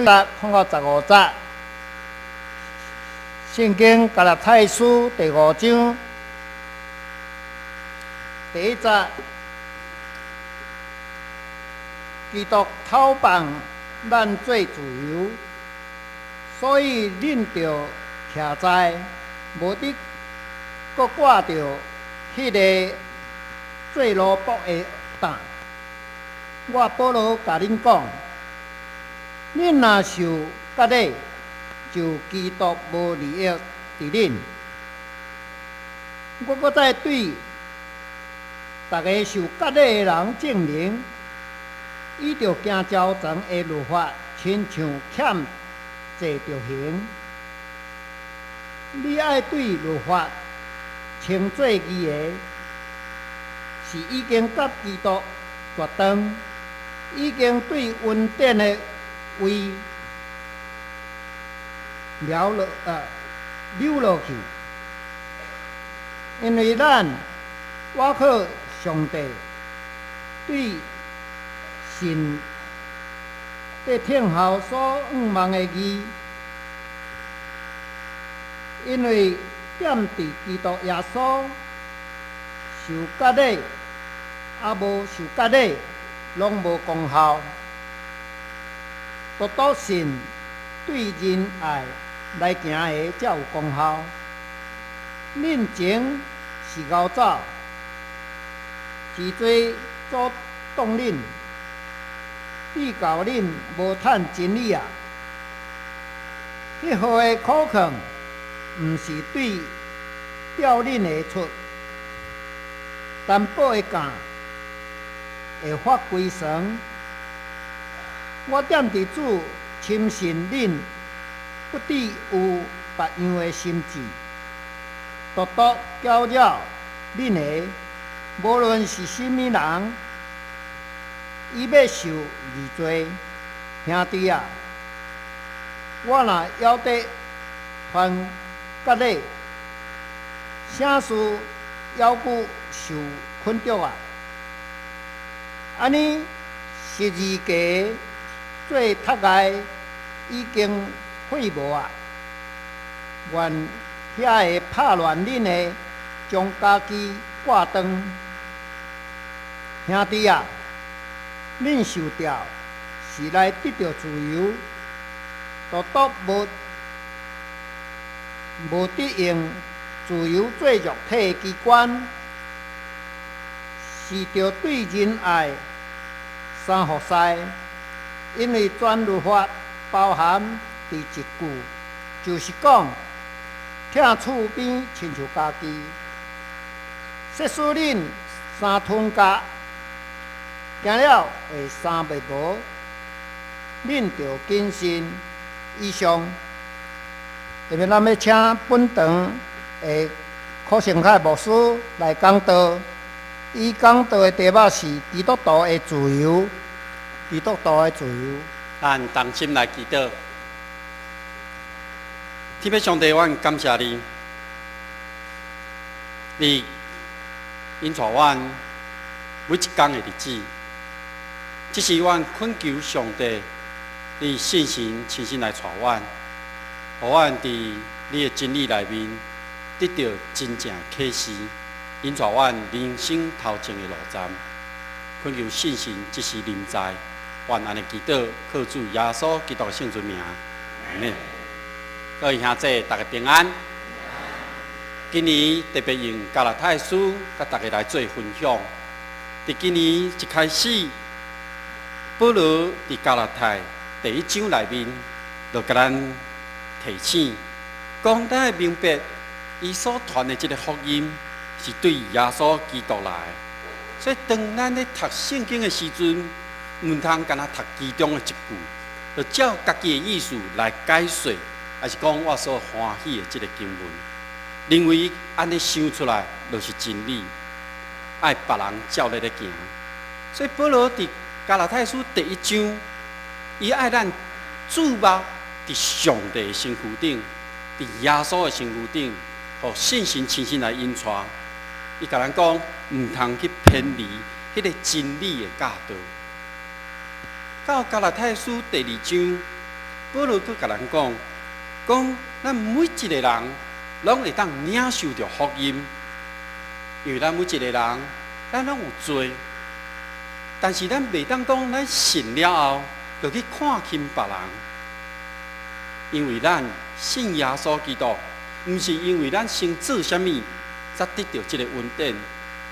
節看到15節，聖經加拉太書第五章第一節，基督透放咱做自由，所以恁著徛在，無得閣掛著彼个做奴僕的擔。我保羅共恁講，恁若受割禮，就基督無利益佇恁。我閣再對逐个受割禮的人證明，依著行醮棚的律法，親像欠債著還。你愛對律法稱做義的，是已經佮基督絕斷，已經對恩典的位撩落溜落去。因為咱倚靠上帝對信的聽候所向望的義，因為踮佇基督耶穌受割禮，抑無受割禮，攏無功效。獨獨信對仁愛來行的才有功效。恁前是𠢕走，真濟阻擋恁，致到恁無趁真理啊！彼號的苦勸，毋是對吊恁的出，單薄的桿會發規繩。我踮佇主深信恁不致有別樣的心志，獨獨攪擾恁的，無論是啥物人，伊欲受二罪。兄弟啊，我若猶得傳割禮，啥事猶閣受捆束啊？按呢十字架做窒礙已經廢無啊！願遐个拍亂恁的，將家己割斷。兄弟啊，恁受召是來得著自由，獨獨無得用自由做肉體的機關，是著對仁愛相服侍。因為全律法包含佇一句，就是講疼厝邊親像家己。設使恁生吞角，驚了會生滅無，恁著謹慎以上。下面咱欲請本堂的柯成凱牧師來講道，伊講道的題目是基督徒的自由，基督徒的自由。咱同心來祈禱。天父上帝，我感謝你，你引帶阮每一工的日子，這是阮懇求上帝，你聖神親身來帶阮，予阮佇你的真理內面得著真正啟示，引帶阮人生頭前的路站。懇求聖神這時臨在，阮按呢祈禱，靠主耶穌基督的聖尊名，阿們。各位兄弟，大家平安。今年特別用加拉太書佮大家來做分享。佇今年一開始，保羅佇加拉太第一章內面，就共咱提醒，講咱愛明白，伊所傳的這个福音是對耶穌基督來的。所以當咱咧讀聖經的時陣，毋通干焦讀其中的一句，就照家己的意思來解說，抑是講我所歡喜的這个經文，認為按呢想出來就是真理，愛別人照咧咧行。所以保羅佇加拉太書第一章，伊愛咱注目佇上帝的身軀頂，佇耶穌的身軀頂，予聖神親身來引帶。伊共咱講，毋通去偏離彼个真理的教導。到加拉太書第二章，保羅閣共咱講，講咱每一個人攏會當領受著福音，因為咱每一個人，咱攏有罪，但是咱袂當講咱信了後就去看輕別人，因為咱信耶穌基督，毋是因為咱先做啥物才得著這個恩典，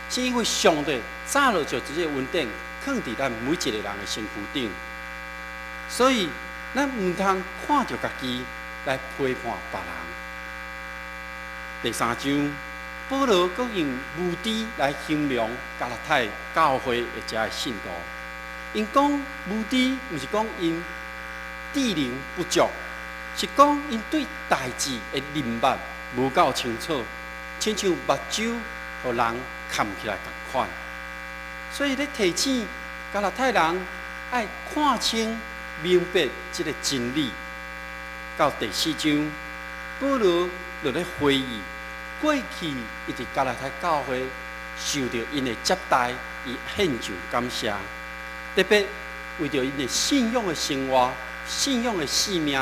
是因為上帝早就將這個恩典囥佇咱每一個人的身軀頂，所以咱毋通看著家己來批判別人。第三章，保羅閣用無知來形容加拉太教會的遮个信徒。𪜶講無知，毋是講𪜶智能不足，是講𪜶對代誌的認捌無夠清楚，親像目睭予人崁起來仝款。所以咧提醒加拉太人愛看清明白這個真理。到第四章，保羅就咧回憶過去，伊佇加拉太教會受著𪜶的接待，伊獻上感謝，特別為著𪜶的信仰的生活、信仰的生命，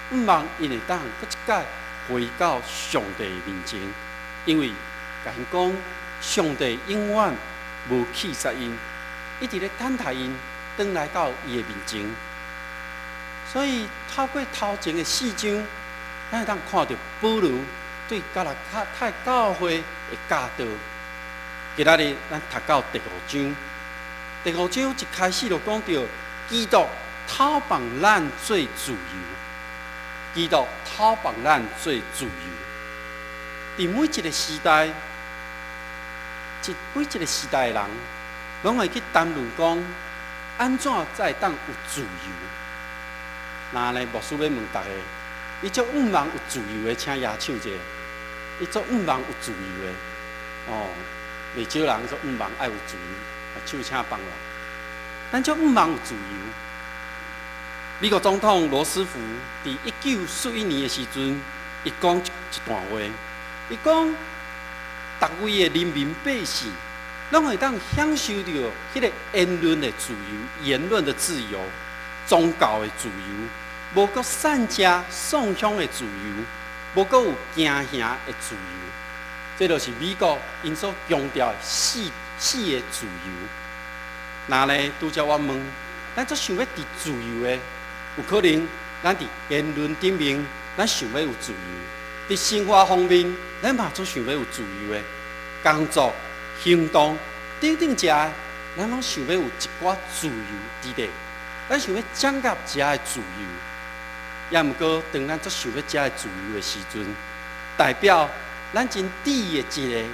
向望𪜶會當閣一擺回到上帝面前，因為共𪜶講，上帝永遠無棄絕𪜶，一直咧等待𪜶轉來到伊的面前。所以透過頭前的四章，咱會當看著保羅對加拉太教會的教導。今仔日咱讀到第五章，第五章一開始就講著基督透放咱做自由，基督透放咱做自由。佇每一個時代，每一個時代的人，攏會去談論講，按怎才會當有自由。若呢，牧師欲問逐家，你足向望有自由的，請舉手者。你足向望有自由的，哦，袂少人足向望愛有自由，手請放落。咱足向望有自由。美國總統羅斯福佇1941年的時陣，伊講一段話，伊講，逐位的人民百姓，攏會當享受著彼个言論的自由、言論的自由、宗教的自由，無閣散食送香的自由，無閣有行行的自由。這就是美國𪜶所強調的四個自由。若呢，拄才我問，咱足想欲佇自由的，有可能咱佇言論頂面，咱想欲有自由；佇生活方面，咱嘛足想欲有自由的。工作、行動等等遮，咱攏想欲有一寡自由佇咧，咱想欲掌握遮的自由。也毋過，當咱足想欲遮的自由的時陣，代表咱真佇的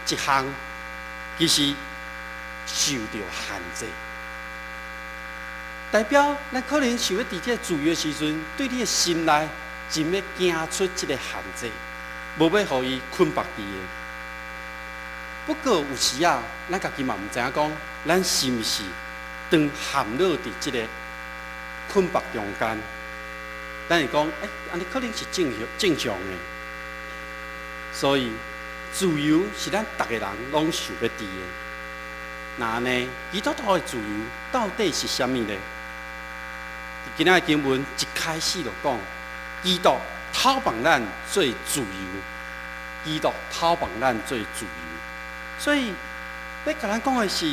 一項，其實受著限制。代表咱可能想欲佇這个自由的時陣，對你的心內真欲行出這个限制，無欲予伊捆縛佇的。不過有時啊，咱家己嘛毋知影講，咱是毋是當陷落佇這個捆縛中間？咱會講，欸，按呢可能是正常的。所以，自由是咱逐个人攏想欲佇的。若按呢，基督徒的自由到底是啥物呢？今仔的經文一開始就講，基督透放咱做自由，基督透放咱做自由。所以，欲共咱講的是，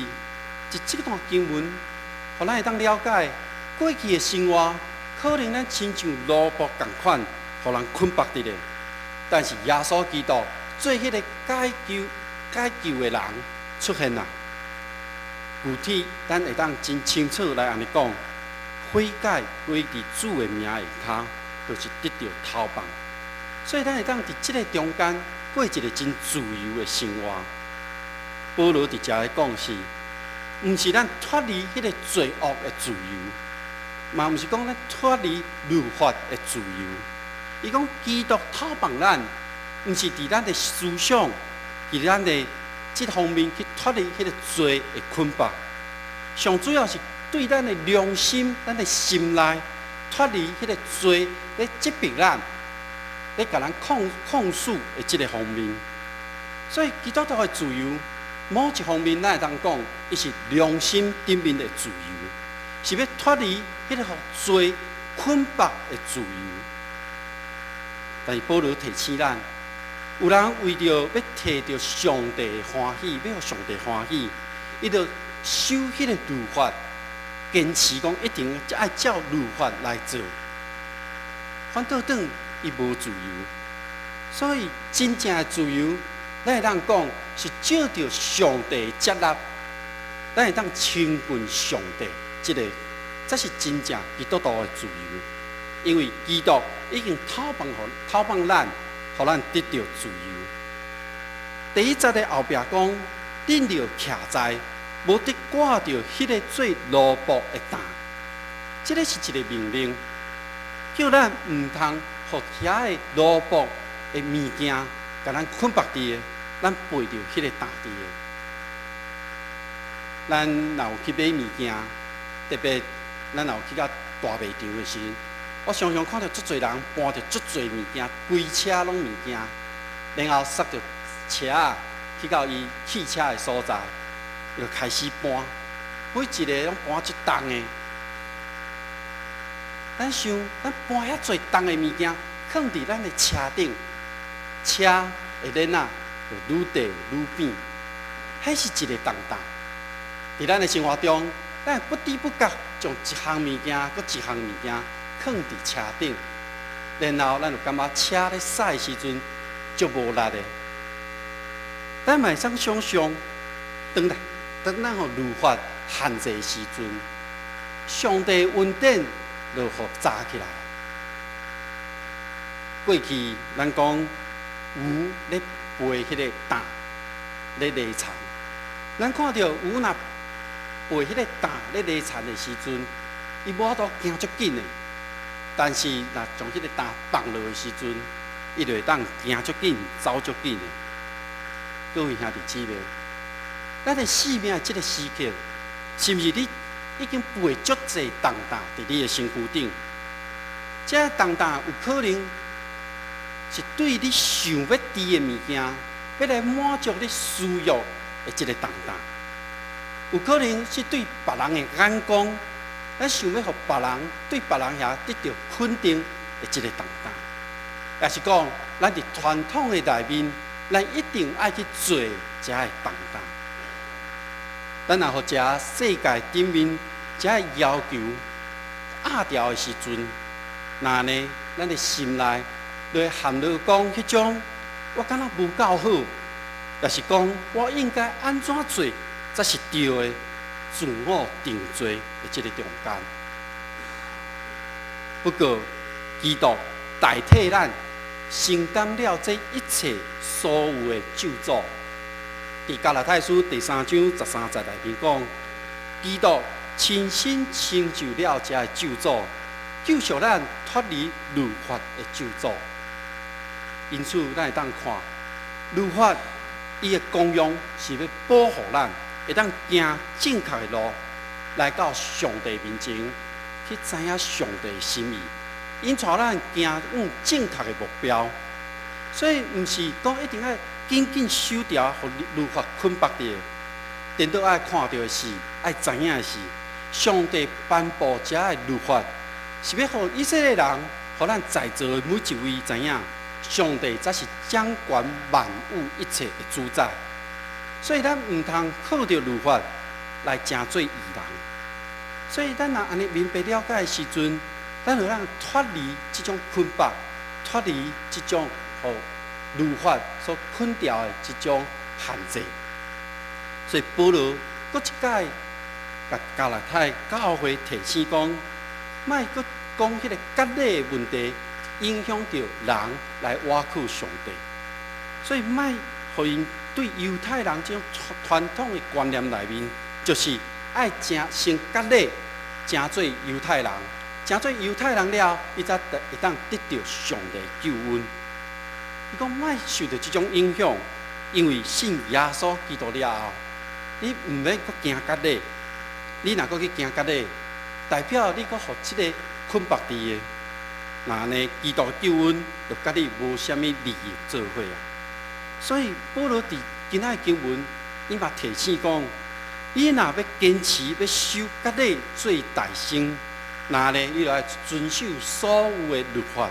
佇這段經文，予咱會當了解過去的生活，可能咱親像奴僕仝款，予人捆縛佇咧。但是耶穌基督做彼个解救的人出現啦。具體咱會當真清楚來按呢講，悔改歸佇主的名下跤，就是得著透放。所以咱會當佇這个中間過一个真自由的生活。保羅佇遮咧講是，毋是咱脫離彼个罪惡的自由，嘛毋是講咱脫離律法的自由。伊講基督透放咱，毋是佇咱的思想，佇咱的這方面去脫離彼个罪的捆綁。上主要是對咱的良心、咱的心內脫離彼個罪咧責備咱、咧共咱控訴的這个方面。所以基督徒的自由，某一方面咱會當講，伊是良心頂面的自由，是欲脫離彼个予罪捆縛的自由。但是保羅提醒咱，有人為著欲提著上帝的歡喜，欲予上帝歡喜，伊就守彼个律法，堅持講一定愛照律法來做。反倒轉伊無自由，所以真正的自由，咱會當講是藉著上帝接納，咱會當親近上帝，這个才是真正基督徒的自由。因為基督已經透放予透放咱，予咱得著自由。第一節的後壁講，恁著徛在無得掛著彼个做奴僕的擔，這个是一个命令，叫咱毋通予遐个奴僕的物件，共咱捆縛佇的，咱背著彼个擔佇的。咱若有去買物件，特別咱若有去到大賣場的時陣，我常常看著足濟人搬著足濟物件，規車攏物件，然後塞著車去到伊棄車的所在，就開始搬，每一个攏搬足重的。咱想，咱搬遐濟重的物件，囥佇咱的車頂，車會輪仔就愈綴愈扁，彼是一个重擔。佇咱的生活中，咱不知不覺將一項物件，閣一項物件囥佇車頂，然後咱就感覺車咧駛的時陣足無力的。咱嘛會使想像，當咱當咱予律法限制的時陣，上帝恩典就予紮起來。過去咱講牛咧背彼個擔咧犁田，咱看著牛若背彼個擔咧犁田的時陣，伊無法度行足緊的。但是若將彼個擔放落的時陣，伊就會當行足緊、走足緊的。各位兄弟姊妹，咱的生命的這个時刻，是毋是你已經背足濟重擔佇你的身軀頂？這重擔有可能是對你想欲挃的物件，欲來滿足你私欲的這个重擔；有可能是對別人的眼光，咱想欲予別人對別人遐得著肯定的這个重擔，抑是講咱佇傳統的內面，咱一定愛去做這个重擔。咱若予這世界頂面這个要求壓牢的時陣，那呢，咱的心內就會陷入講彼種我敢若無夠好，抑是講我應該按怎做才是對的，自我定罪的這个中間。不過，基督代替咱承擔了這一切所有的咒詛。佇加拉太書第三章十三節內面講，基督親身承受了這个咒詛，救贖咱脫離律法的咒詛。因此，咱會當看律法伊的功用是欲保護咱，會當行正確的路，來到上帝面前去知影上帝的心意，𪜶帶咱行往正確的目標。所以，毋是講一定愛緊緊守牢，予律法捆縛佇的。顛倒愛看著的是，愛知影的是，上帝頒布這个律法，是欲予以色列人，予咱在座的每一位知影，上帝才是掌管萬有一切的主宰。所以咱毋通靠著律法來成做義人。所以咱若按呢明白了解的時陣，咱就通脫離這種捆縛，脫離這種予律法所捆牢的這種限制。所以保羅閣一擺共加拉太教會提醒講，莫閣講彼個割禮的問題，影響著人來倚靠上帝。所以莫予𪜶對猶太人這種傳統的觀念內面，就是愛成先割禮，成做猶太人，成做猶太人了，伊才會當得著上帝救恩。伊講莫受著這種影響，因為信耶穌基督了後，你毋免閣行割禮。你若閣去行割禮，代表你閣予這个捆縛佇的，那按呢基督的救恩就佮你無啥物利益做伙啊。所以保羅佇今仔的經文，伊嘛提醒講，你若欲堅持欲守割禮做大先，那呢，你就愛遵守所有的律法。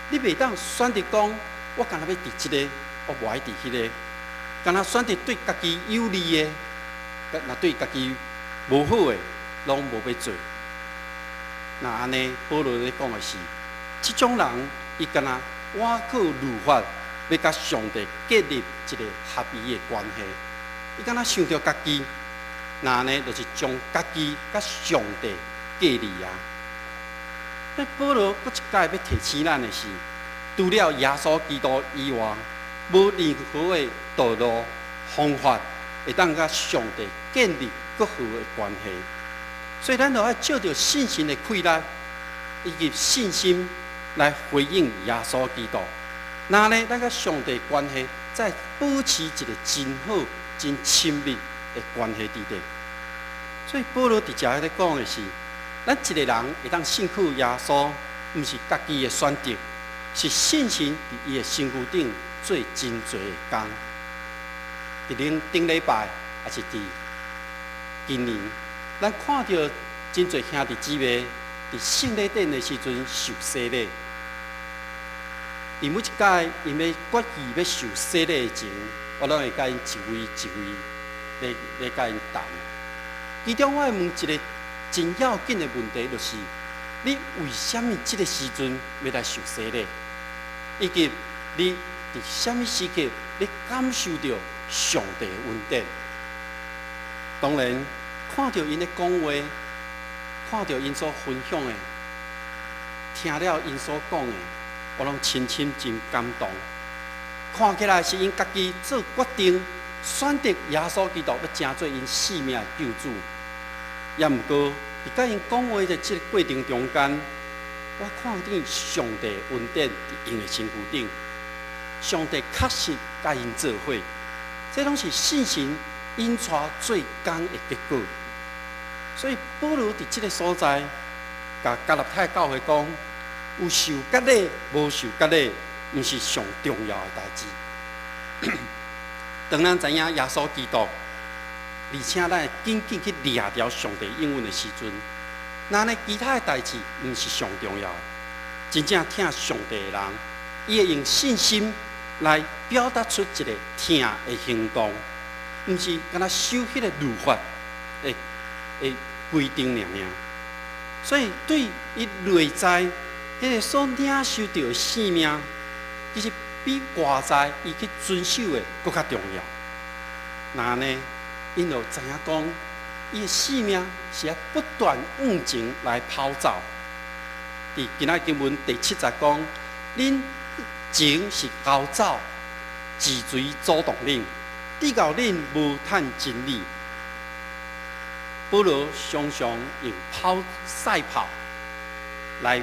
你袂當選擇講，我干焦欲佇這个，我無愛佇彼个。干焦選擇對家己有利的，若對家己無好的，攏無欲做。若按呢，保羅咧講的是，這種人伊干焦倚靠律法，欲佮上帝建立一个合宜的關係。伊干焦想著家己，若按呢，就是將家己佮上帝隔離啊。但保羅閣一擺欲提醒咱的是，除了耶穌基督以外，無任何的道路方法會當佮上帝建立閣好的關係。所以，咱著愛藉著信心的氣力，以及信心來回應耶穌基督。那呢，咱佮上帝關係才會保持一个真好、真親密的關係佇底。所以，保羅佇遮咧講的是，咱一个人會當信靠耶穌，毋是家己的選擇，是信心佇伊的身軀頂做真濟的工。佇恁頂禮拜，抑是佇今年，咱看著真濟兄弟姊妹佇聖禮典的時陣受洗禮。佇每一擺𪜶欲決志欲受洗禮前，我攏會佮𪜶一位一位咧咧佮𪜶談。其中我會問一个真要緊的問題，就是你為啥物這个時陣欲來受洗禮？以及你佇啥物時刻你感受著上帝的恩典？當然，看著𪜶咧講話，看著𪜶所分享的，聽了𪜶所講的，我攏深深真感動。看起來是𪜶家己做決定，選擇耶穌基督欲成做𪜶性命的救主。也毋過，佇佮𪜶講話的這个過程中間，我看見上帝恩典佇𪜶的身軀頂，上帝確實佮𪜶做伙，這攏是信心引帶做工的結果。所以保羅佇這个所在，共加拉太教會講，有受割禮，無受割禮，毋是上重要的代誌。當咱知影耶穌基督，而且咱會緊緊去掠著上帝應允的時陣，那呢其他的代誌毋是上重要的。真正疼上帝的人，伊會用信心來表達出一个疼的行動，毋是干焦守彼个律法的的規定爾爾。所以對伊內在彼个所領受著的生命，其實比外在伊去遵守的閣較重要。那呢，𪜶就知影講，伊的生命是愛不斷往前來跑走。佇今仔經文第七節講，恁前是猴走，自隨阻擋恁，直到恁無趁真理。保羅常常用跑賽跑來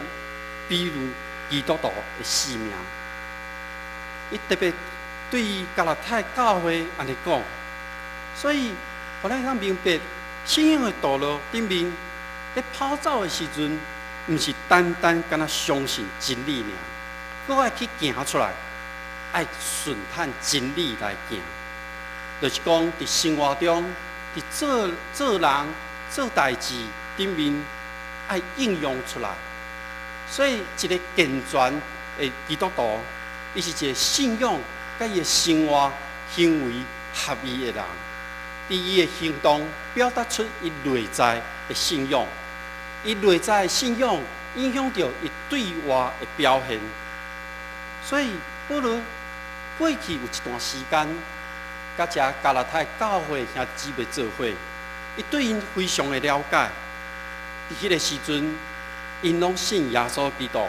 比喻基督徒的生命。伊特別對加拉太教會按呢講，所以，予咱較明白信仰的道路頂面，咧跑走的時陣，毋是單單干焦相信真理爾，閣愛去行出來，愛順趁真理來行。就是講，佇生活中，佇做做人、做代誌頂面，愛應用出來。所以，一个健全的基督徒，伊是一个信仰佮伊的生活行為合一的人。佇伊的行動表達出伊內在的信仰，伊內在的信仰影響著伊對外的表現。所以保羅過去有一段時間，佮遮加拉太教會兄弟姊妹做伙，伊對𪜶非常的了解。佇彼个時陣，𪜶攏信耶穌基督，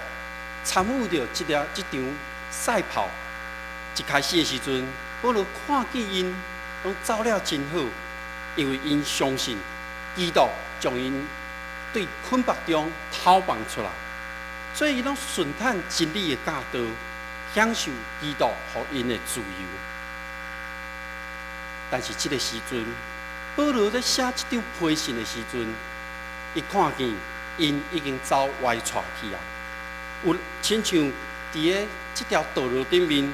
參與著這個這場賽跑。一開始的時陣，保羅看見𪜶攏走了真好，因為𪜶相信基督將𪜶對捆縛中討放出來，所以伊攏順趁真理的教導，享受基督予𪜶的自由。但是這个時陣，保羅咧寫這張批信的時陣，伊看見𪜶已經走歪趖去啊！有親像佇咧這條道路頂面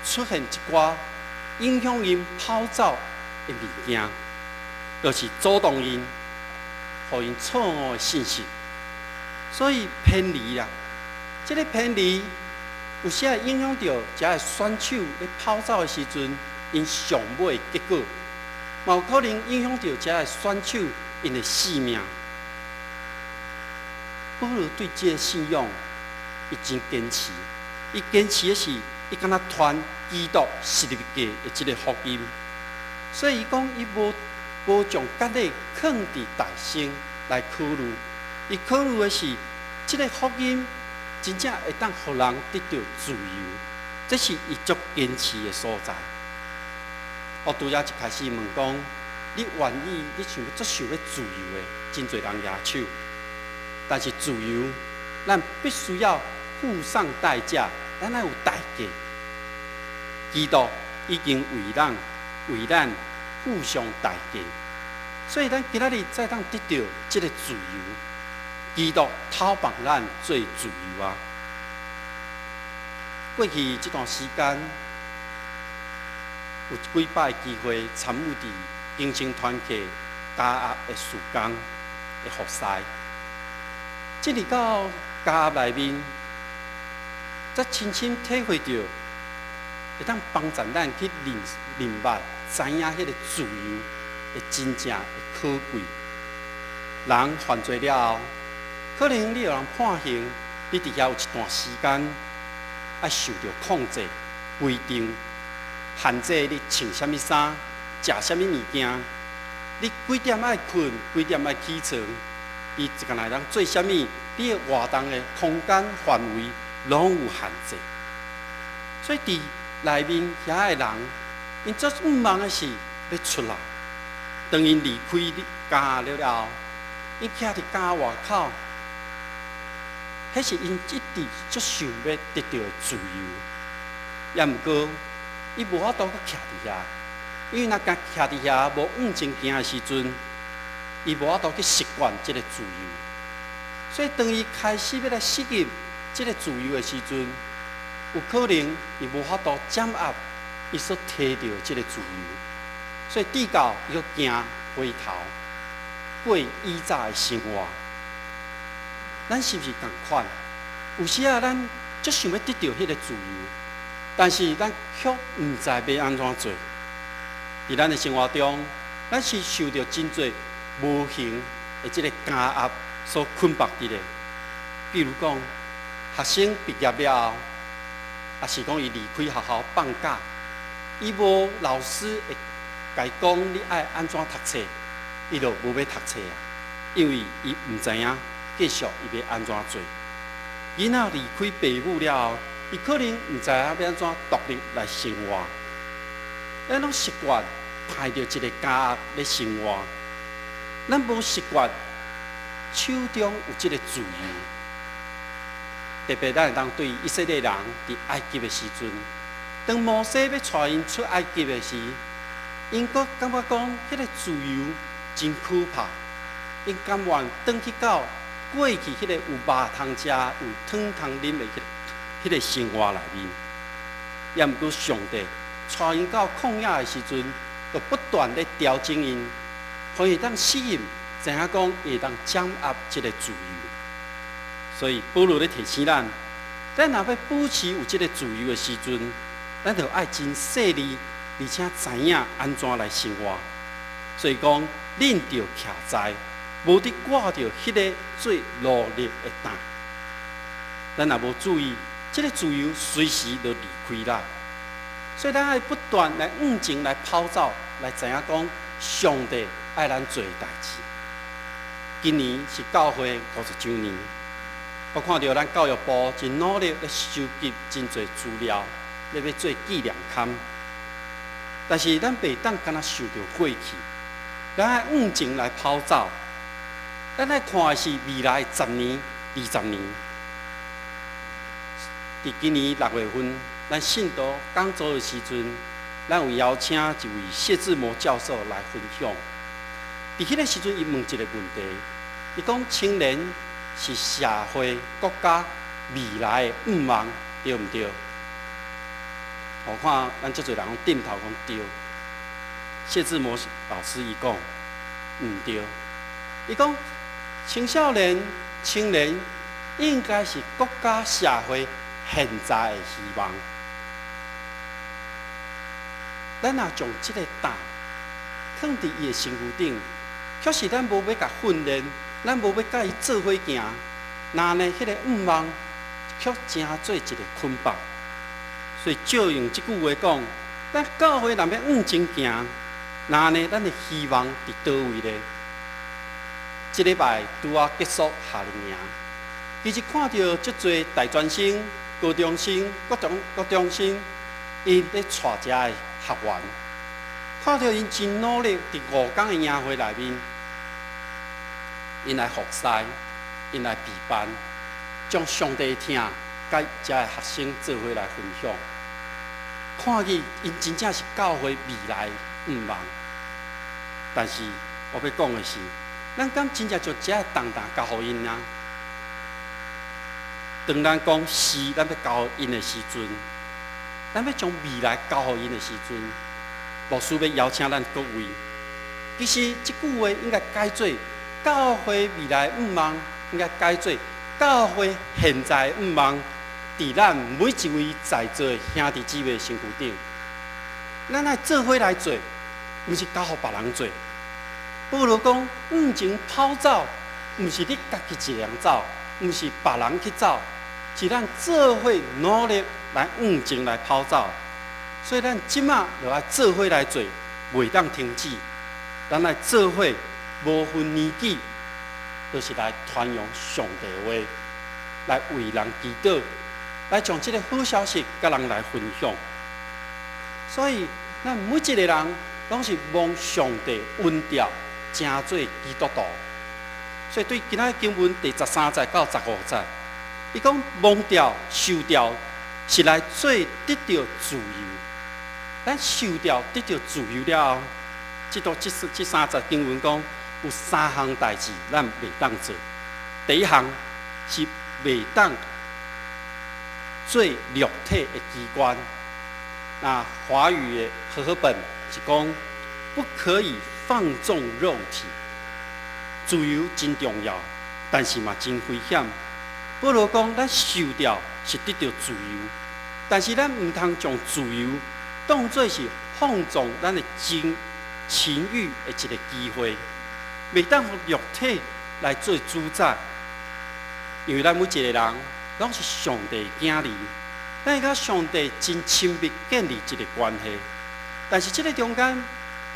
出現一寡影響𪜶跑走的物件，就是阻擋𪜶，予𪜶錯誤的信息。所以偏離啦，這个偏離有時會影響著遮个選手咧跑走的時陣，𪜶上尾的結果，嘛有可能影響著遮个選手𪜶的性命。保羅對這个信仰，伊真堅持。伊堅持的是，伊敢若傳基督十字架的這个福音。所以伊講，伊無將家己囥佇大先來考慮，伊考慮的是這个福音真正會當予人得著自由，這是伊足堅持的所在。我拄才一開始問講，你願意，你想欲足想欲自由的，真濟人舉手。但是自由，咱必須要付上代價，咱愛有代價。基督已經為咱付上代價，所以咱今仔日才當得著這个自由。基督討放咱做自由啊！過去這段時間，有幾擺機會參與佇更生團契加壓的事工的服侍。進入到監獄內面，才親身體會著，會當幫助咱去認認捌、知影彼个自由的真正的可貴。人犯罪了後，可能你予人判刑，你佇遐有一段時間愛受著控制、規定、限制你穿啥物衫、食啥物物件，你幾點愛睏，幾點愛起床。伊一個人做啥物，你的活動的空間範圍攏有限制。所以佇內面遐的人，𪜶最向望的是欲出來。當𪜶離開監獄了後，𪜶徛佇監獄外口，彼是𪜶一直足想欲得著的自由。也毋過，伊無法度閣徛佇遐，因為若閣徛佇遐無往前行的時陣，伊無法度去習慣這个自由。所以當伊開始欲來適應這个自由的時陣，有可能伊無法度掌握伊所提著這个自由，所以直到伊閣行回頭過以早的生活。咱是毋是仝款？有時啊，咱足想欲得著彼个自由，但是咱卻毋知欲按怎做。佇咱的生活中，咱是受著真濟無形的這个監壓所捆綁佇咧。比如講，學生畢業了後，抑是講伊離開學校放假，伊無老師會共伊講你愛按怎讀冊，伊就無欲讀冊啊，因為伊毋知影繼續伊欲按怎做。囡仔離開父母了後，伊可能毋知影欲按怎獨立來生活。咱攏習慣帶著一个監壓咧生活，咱無習慣手中有這个自由。特別咱會當對以色列人佇埃及的時陣，當摩西欲帶𪜶出埃及的時，𪜶閣感覺講彼个自由真可怕，𪜶甘願轉去到過去彼个有肉通食、有湯通啉的彼个生活內面。也毋過上帝帶𪜶到曠野的時陣，就不斷咧調整𪜶，予伊會當適應，知影講會當掌握這个自由。所以保羅咧提醒咱，咱若欲保持有這个自由的時陣，咱就愛真細膩，而且知影按怎來生活。所以講，恁著徛在，無得掛著彼个做奴隸的擔。咱若無注意，這个自由隨時就離開咱。所以咱愛不斷來往前來跑走，來知影講上帝愛咱做的代誌。今年是教會50週年，我看著咱教育部真努力咧收集真濟資料，咧欲做紀念刊。但是咱袂當干焦受著過去，咱愛往前來跑走。咱愛看的是未來10年、20年。佇今年6月份，咱信徒講座的時陣，咱有邀請一位謝志摩教授來分享。佇彼个時陣，伊問一个問題，伊講青年是社會國家未來的向望，對毋對？我看咱足濟人攏點頭講對。謝志摩老師伊講毋對，伊講青少年、青年應該是國家社會現在的希望。咱若將這个擔囥佇伊的身軀頂，卻是咱無欲共訓練，咱無欲佮伊做伙行，那呢，彼个向望卻成做一个捆綁。所以照用這句話講，咱教會若欲向前行，那呢，咱的希望佇佗位呢？這禮拜拄仔結束夏令營，其實看著足濟大專生、高中生、國中生，𪜶咧帶遮的學員，看著𪜶真努力，佇5工的營會內面，𪜶來服侍，𪜶來備班，將上帝的疼佮遮的學生做伙來分享。看見𪜶真正是教會未來的向望。但是我欲講的是，咱敢真正將遮的重擔交予𪜶啊？當咱講是，咱欲交予𪜶的時陣，咱欲將未來交予𪜶的時陣，牧師欲邀請咱各位。其實這句話應該改做教會未來向望，應該改做教會現在向望，佇咱每一位在座的兄弟姊妹身軀頂，咱愛做伙來做，毋是交予別人做。保羅講，向前跑走，毋是你家己一个人走，毋是別人去走，是咱做伙努力來向前來跑走。所以咱這馬就愛做伙來做，袂當停止。咱來做伙，無分年紀，都是來傳揚上帝話，來為人祈禱，來將這个好消息佮人來分享。所以，咱每一个人攏是蒙上帝恩召，成做基督徒。所以，對今仔經文第13節到15節，伊講蒙召、受召是來做得著自由。咱受召得著自由了後，這度這三節經文講有三項代誌咱袂當做。第一項是袂當做肉體的機關。那華語的和合本是講不可以放縱肉體。自由真重要，但是嘛真危險。保羅講，咱受召是得著自由，但是咱毋通將自由當做是放縱咱的情慾的一个機會，袂當予肉體來做主宰。因為咱每一个人攏是上帝的囝兒，咱佮上帝真親密建立一个關係。但是這个中間，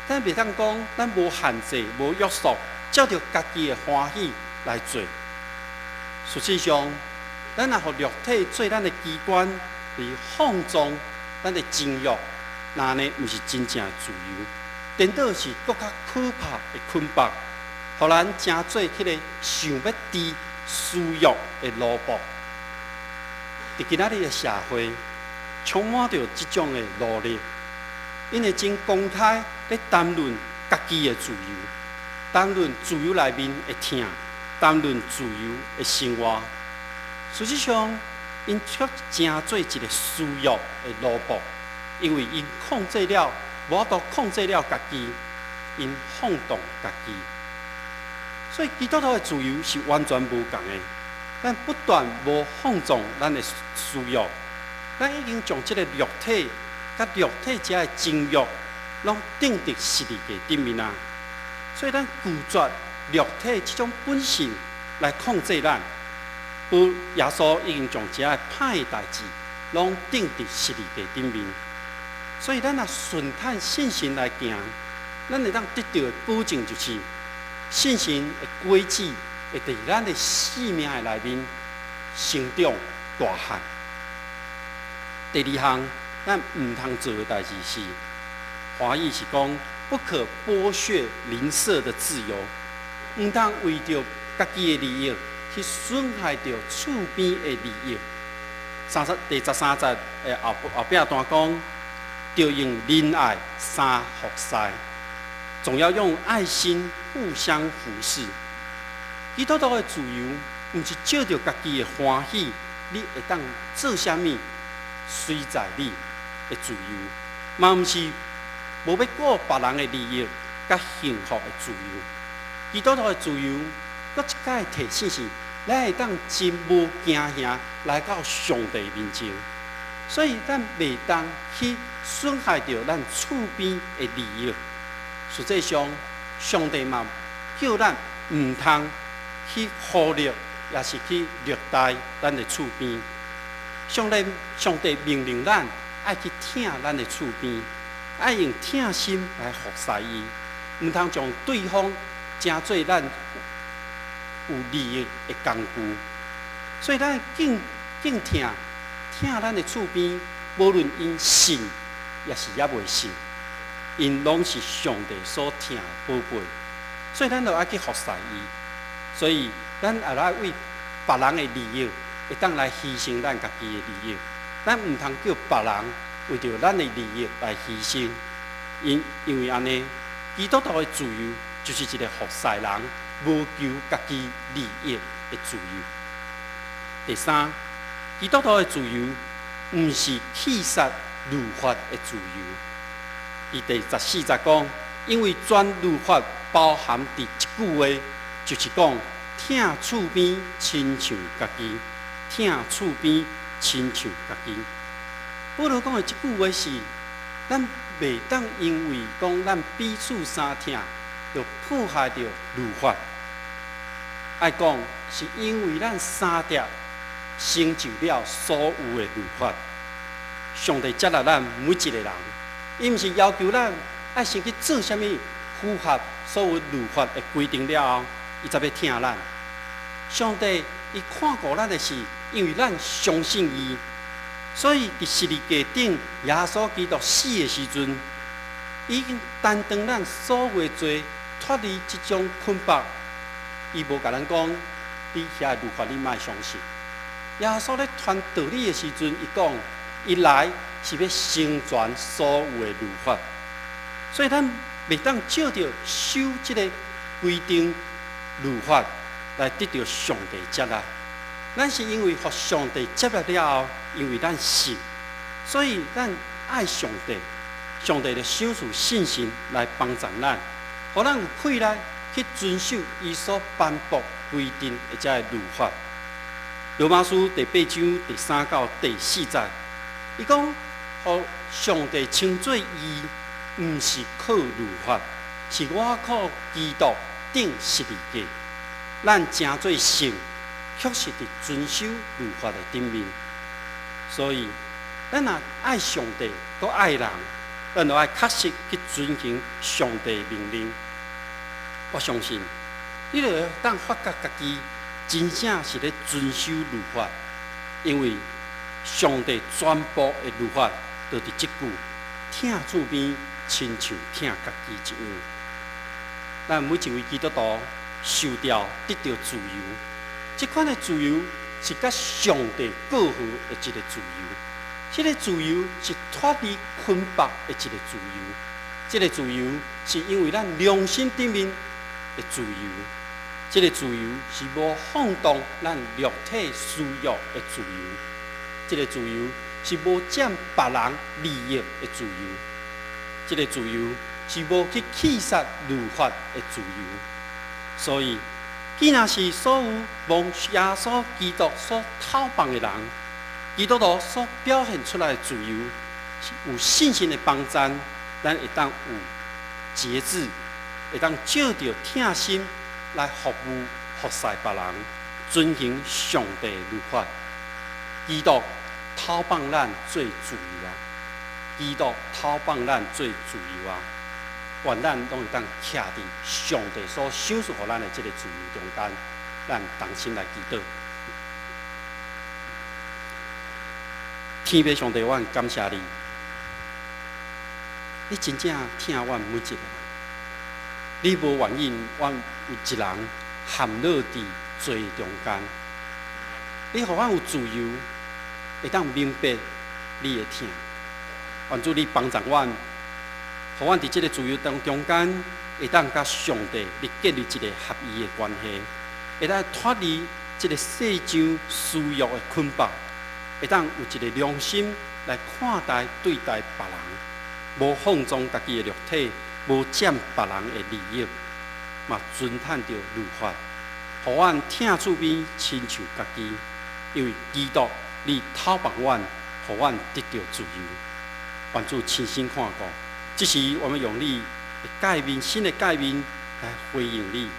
咱袂當講咱無限制、無約束，照著家己的歡喜來做。實際上，咱若予肉體做咱的機關，來放縱咱的情慾，那呢毋是真正的自由，顛倒是閣較可怕的捆綁，予咱成做彼个想欲治私欲的奴僕。佇今仔日的社會，充滿著這種的努力，𪜶會真公開咧談論家己的自由，談論自由內面的疼，談論自由的生活。事實上，𪜶卻成做一个私欲的奴僕，因為𪜶控制了，無法度控制了家己，𪜶放縱家己。所以基督徒的自由是完全無仝的。咱不但無放縱咱的私欲，咱已經將這个肉體佮肉體遮的情欲，攏釘佇十字架頂面啊！所以咱拒絕肉體這種本性來控制咱。不，耶穌已經將遮的歹代誌攏釘佇十字架頂面。所以咱若順趁信心來行，咱會當得著的保證就是信心的果子會佇咱的生命的內面成長大漢。第二項，咱毋通做的代誌是，華語是講不可剝削鄰舍的自由，毋通為著家己的利益去損害著厝邊的利益。第13節的後壁段講，著用仁愛相服侍，總要用愛心互相服侍。基督徒的自由，毋是照著家己的歡喜，你會當做啥物，隨在你的自由，嘛毋是無欲顧別人的利益佮幸福的自由。基督徒的自由，閣一擺提醒是，咱會當真無驚嚇來到上帝面前。所以咱袂當去損害著咱厝邊的利益。實際上，上帝嘛叫咱毋通去忽略，抑是去虐待咱的厝邊。上帝命令咱愛去疼咱的厝邊，愛用疼心來服侍伊，毋通將對方成做咱有利益的工具。所以咱敬敬疼疼咱的厝邊，無論𪜶信抑是猶未信，𪜶攏是上帝所疼的寶貝，所以咱就愛去服侍伊。所以咱也愛為別人的利益，會當來犧牲咱家己的利益。咱毋通叫別人為著咱的利益來犧牲。因為按呢，基督徒的自由就是一個服侍人、無求家己利益的自由。第三，基督徒的自由毋是棄殺律法的自由。佇第14節講，因為全律法包含佇一句話，就是講疼厝邊親像家己，疼厝邊親像家己。保羅講的這句話是，咱袂當因為講咱彼此相疼，就破壞著律法。愛講是因為咱相疼成就了所有的律法。上帝接納咱每一個人，伊毋是要求咱愛先去做啥物符合所有律法的規定了後，伊才欲疼咱。上帝伊看顧咱的是，因為咱相信伊，所以佇十字架頂耶穌基督死的時陣，已經擔當咱所有的罪，脫離這種捆綁。伊無共咱講，你遐律法你莫相信。耶穌咧傳道理的時陣，伊講，伊來是欲成全所有的律法，所以咱袂當藉著守這个規定律法來得著上帝接納。咱是因為予上帝接納了後，因為咱信，所以咱愛上帝，上帝就賞賜信心來幫助咱，予咱有氣力去遵守伊所頒布規定的這个律法。羅馬書第八章第三到第四節，伊講，予上帝稱做義，毋是靠律法，是倚靠基督釘十字架。咱成做聖，確實佇遵守律法的頂面。所以，咱若愛上帝，閣愛人，咱就愛確實去遵行上帝命令。我相信，你就會當發覺家己真正是咧遵守律法，因為上帝全部的律法就佇這句疼厝邊親像疼家己一樣。咱每一位基督徒受召得著自由，這款的自由是佮上帝媾和的一个自由。這个自由是脫離捆綁的一个自由。這个自由是因為咱良心頂面的自由。這个自由是無放縱咱肉體私欲的自由。這个自由是無佔別人利益的自由。這个自由是無去棄殺律法的自由。所以，既若是所有蒙耶穌基督所討放的人，基督徒所表現出來的自由，是有信心的幫贊，咱會當有節制，會當藉著疼心來服務、服侍別人，遵行上帝律法。基督討放咱做自由啊！基督討放咱做自由啊！願咱攏會當徛佇上帝所賞賜予咱的這个自由中間，咱同心來祈禱。天父上帝，我感謝你，你真正疼阮每一个人，你無願意阮有一人陷落佇罪中間，你予阮有自由，會當明白你的疼。願主你幫助阮，予阮佇這个自由當中間，會當佮上帝你建立一个合一的關係，會當脫離這个世上私欲的捆綁，會當有一个良心來看待對待別人，無放縱家己的肉體，無佔別人的利益，嘛遵趁著律法，予阮疼厝邊親像家己，因為基督你討縛阮，予阮得著自由。願主親身看顧，這時我們用你的誡命，新的誡命來回應你，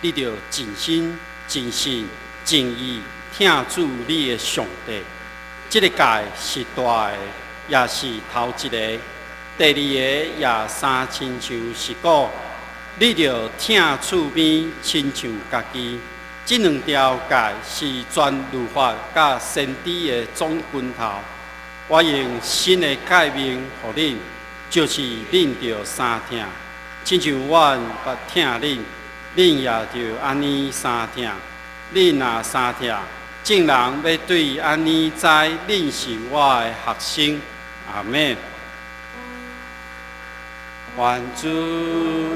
你著盡心、盡性、盡意疼主你的上帝。這个誡是大的，也是頭一个。第二个也相親像是講，你著疼厝邊親像家己。這兩條誡是全律法佮先知的總根頭。我用新的誡命予恁，就是恁著相疼，親像我捌疼恁，恁也著按呢相疼。恁若相疼，眾人欲對按呢知恁是我的學生。阿們。願主。